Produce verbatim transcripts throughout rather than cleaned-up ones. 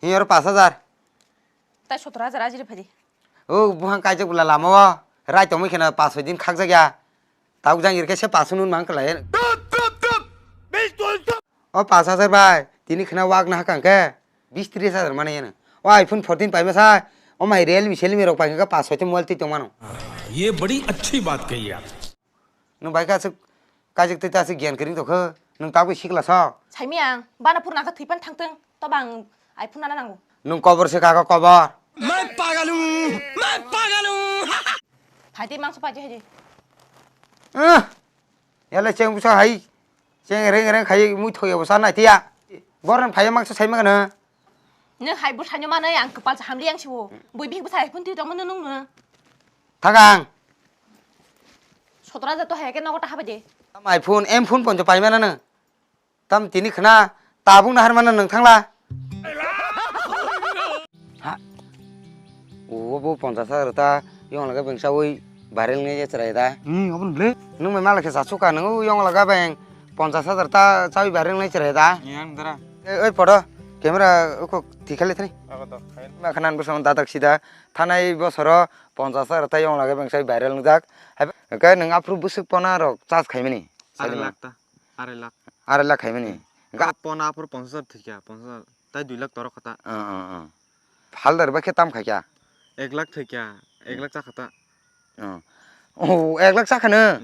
Hi oro pash hajar. Tai sotor hajar ajiri phadi. O buhang kaijak bula lama o. Rai tongwi kheno pash soi din khakjak ya. Tabuk jang irke se pash nun mang kala. O pash hajar bai. Tini khna wak na hakang ke. Bis tris hajar mane yeno. O iPhone fourteen paima sa. O mai Realme selmi rok paikha pash soi te mobile twi tongmano. ये बड़ी अच्छी बात कही आप। Nwng bai khe aswk kaijak tei ta aswk giyan kwrwng tongkha, nwng tabuk sikla sok. Saimiyang, bana phuru nangkha thwipan thangtwng, toba ang iPhone nana nango. Nwng kobor se kaka kobor. Main pagal hu, main pagal hu. Phaidi mangso phaidi haidi. Ah, yale cheng busa hai, cheng reng reng khai mui thoya busa nai tiya. Boran phai mangso sai magana. Nwng hai busa nyo manai ang kwpal sa hamli yang siwo. Bui bihik busa iPhone twi tongmano nwng no. Thangang. Sotor hajar to hai ke nogo ta habai de. Tam iPhone, M phone ponjo paimana nw. Tam tini khna tabung na harmana nw thangla. Ha. O bo ponchas hajar ta yong laga bengsa oi viral ngai je chrai da. Hmm, obon ble. Nung mai mala khe sa suka nung yong laga beng ponchas hajar ta chawi viral ngai chrai da. Yang dara. Oi podo camera ko thikhale thani. Ako to. Ma khanan bo son dadak sida thanai bosoro ponchas hajar ta yong laga bengsa viral ngjak. Hai ke nung apru busuk pona rok charge khaimani. Arai lakh ta, arai lakh. Arai lakh khaimani. Ga pona apru ponchas hajar thikya, ponchas hajar. Tai dui lakh torok kha ta. Phaldar ba khe tam khaikya. Ek lakh thikya, ek lakh cha kha ta. Oh, ek lakh cha khano.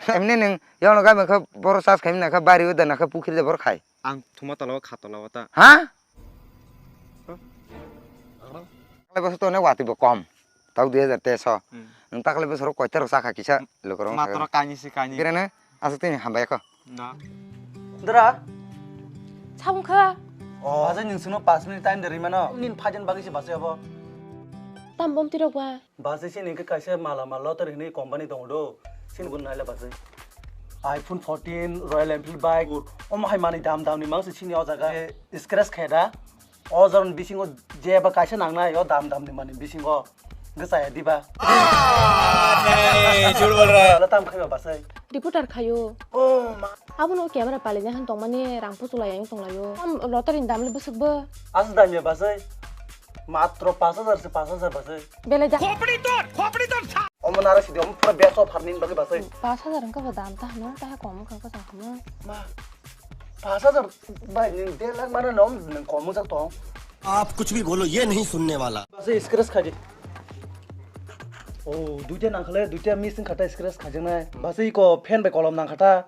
Emne nung yong laga bengsa boro charge khaimani kha bari uda na kha pukhri de bor khai. Ang thuma tola o kha tola o ta. Ha? Takle bosor to onek watwi bo kom. Tau dui hajar teso. Hmm. Nwng takle bosor koita rok chakha kisa lukurok. Matro kainwi se kainwi. Kirene aswk tini hambai kho. Da. Dra. Sabung kha. Oh. Baje nwng sino paanch minute time de rimano. Nin phajen bagwi se baje abo. Tam bom tirok ba. Baje sini ke kaisa mala mal lottery hwnwi company tongo do. Sini gun naila baje. iPhone fourteen, Royal Enfield bike. Omo hai mani dam dam ni mangsi sini o jaga. Scratch khe da. O jorni bisingo jeba kaisa nangnai, o dam damni mani bisingo. Hwnkhe chaya diba? Nahi, jhut bol raha hai. Wala tam khaiba basai. Reporter khayo. Oh, ma. Abono camera palinai han tongmani rang puchulai yang tonglaio. Tam lottery ni dam le bwswk bo. Aswk damya basai. Matro paanch hajar se paanch hajar basai. Belai da. Khopri tor, khopri tor sa. Omo nara sidi, omo pura best offer ni bagwi basai. Paanch hajar wngkha bo dam ta hwnwi, ta kom wngkha khe chang hwnwi. Ma, paanch hajar bai nwng der lakh mano nom nwng kom wngjak tong. आप कुछ भी बोलो, ये नहीं सुनने वाला। Basai scratch khaidi. Oh, duita nangkhale, duita missing khata scratch khaijaknai. Basai iko pen bai kolom nangkhata.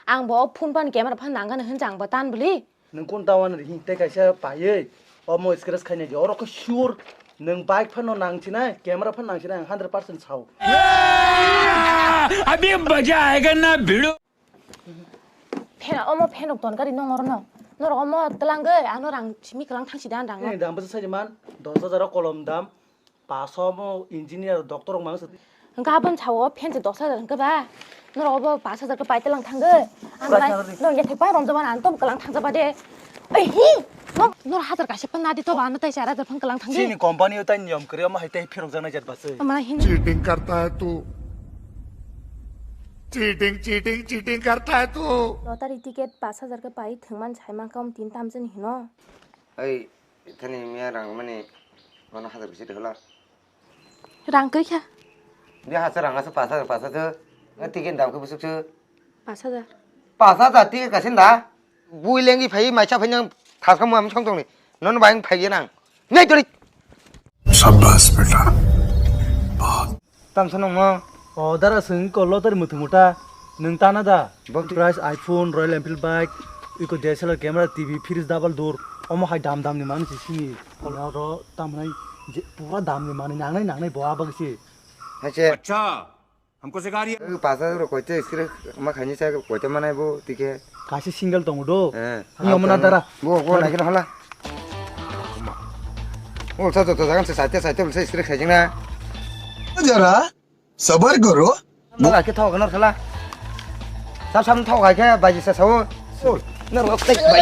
Ang bo phone pan camera phan nangani hwnjang bo tan bwli. Nwng kun tawan ri hing tei kaisa paiwi omo scratch khainai di. Oro khe sure nwng bike phano nangsinai, camera phano nangsinai, ang hundred percent sao. अभी मजा आएगा ना भिड़ो। Phen, omo phen rok ton gari nong oro no. Norok omo twlangwi ano rang simi kwlang thangsi da ang rang no. Ni dam bwsa sai man, dos hajar o kolom dam. Paso mo engineer doctor rok mang sati. Hwnkhe aboni sao phen se dos hajar hwnkhe ba. Norok obo pash hajar khe pai twlang thangwi. Ang bai no yathek pai romjaba na ang tom kwlang thangjaba de. Ei hi. No nor hajar kaisa pan nadi to ba no tai char hajar phan kwlang thangdi. Chini company o tai niyom kwrwi omo hai tai phirok jaknai jat basai. Amana hin. Cheating करता है तू। Cheating, cheating, cheating करता है तू। Lottery ticket pash hajar khe pai thwngman sai mankha om tin tamjani hino. Ei, thani miya rang mani bono hajar bisi rihwla. Rang kwrwi kha. Bi hasa rang asa pash hajar, pash hajar. Nga ticket dam khe busuk se. Pash hajar. Pash hajar ticket kasin da. Bui lengi phai mai cha phai nang thaska muam song tongni. Non bai phai nang. Nei tori. शाबाश बेटा। Tam sanong mo. O dara swng ko lottery muthung uta. Nwng tana da? Bo prize iPhone, Royal Enfield bike, iko D S L R camera, T V, fridge, double door. Omo hai dam dam ni manwi se sini. Oro tam hai je pura dam ni manwi nangnai nangnai bo abag se. Hai che. अच्छा, हमको सिखा रही है। Pash hajar rok koite scratch ma khaini sa koite manai bo tike. Kaisa single tongo do. Eh. Ni omo na dara. Bo bo nai kena hala. Ol sa to jagan se saite saite ol sa scratch khaijing na. जरा सबर करो। Nala ke thok nor khala. Sab sam thok hai ke baji sa sao. Nor ok tek bai.